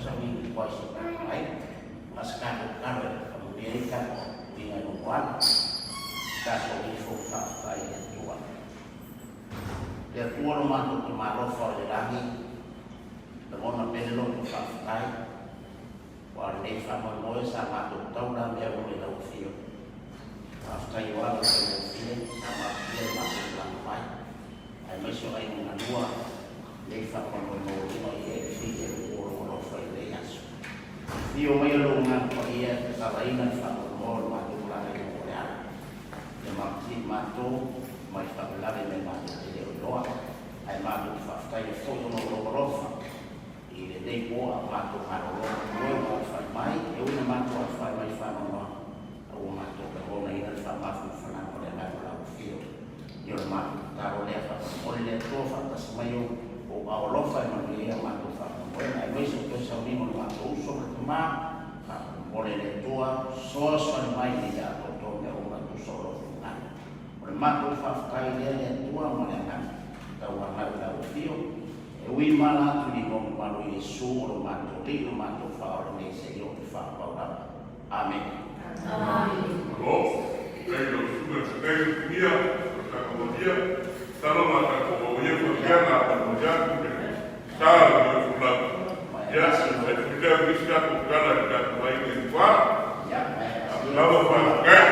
sauniga tuai si o tatou aiga. A o se tatou tatalo e faamanuia ai le tatou uiga i lou alo. Tatou ifo ma faafetai i le Atua. Le Atua lo matou Tama alofa o i le lagi, lagona pea le loto faafetai, aua o lenei faamoemoe sa matou taula mea uma i lau afio. Faafetai o ala faigofie sa mafatia le matou malaga mai, aemaise o aiga galua lenei faamoemoe maualuga i ai le filemu o lou alofa i lenei aso. Afio maia lou Agaga Paia e tatalaina le faamoemoe o le matou malaga i luga o le ala. Ia mafatia i matou mai faalavelave mea matou te le o iloa, ae matou te faafetaia foi ona o lou alofa i lenei po a o matou malolo atu ai ua alafai mai, e ui ina matou alafai mai i faanoanoaga, a ua matou lagonaina le faamafanafanaga o le Agaga o lau Afio. Ia o le matou tatalo lea, faamolemole le Atua faatasi mai ou ou ao alofa e manuia ai a matou faamoemoega, aemaise o toe sauniga o le matou uso ma le tama, faamolemole le Atua, fesoasoani mai ina ia atoatoa mea uma e tusa o lou finagalo. O le matou faafetai lea le Atua ma le Agaga tauanau i lau Afio, e ui mala atu i le igoa mamalu o Iesu o lo matou Alii lo matou Faaola nei seia oo i le faapau lava. Amene. Malo, faafetai i lau susuga i le Fetalaiga Funia Tausaga Maria. Masalo o le a tatou o ia faapea ona molimoli atu le sa o le folau. Ia, e fai foi lea o nisi tatou tala i le tatou aiga i tua. Malo faafetai.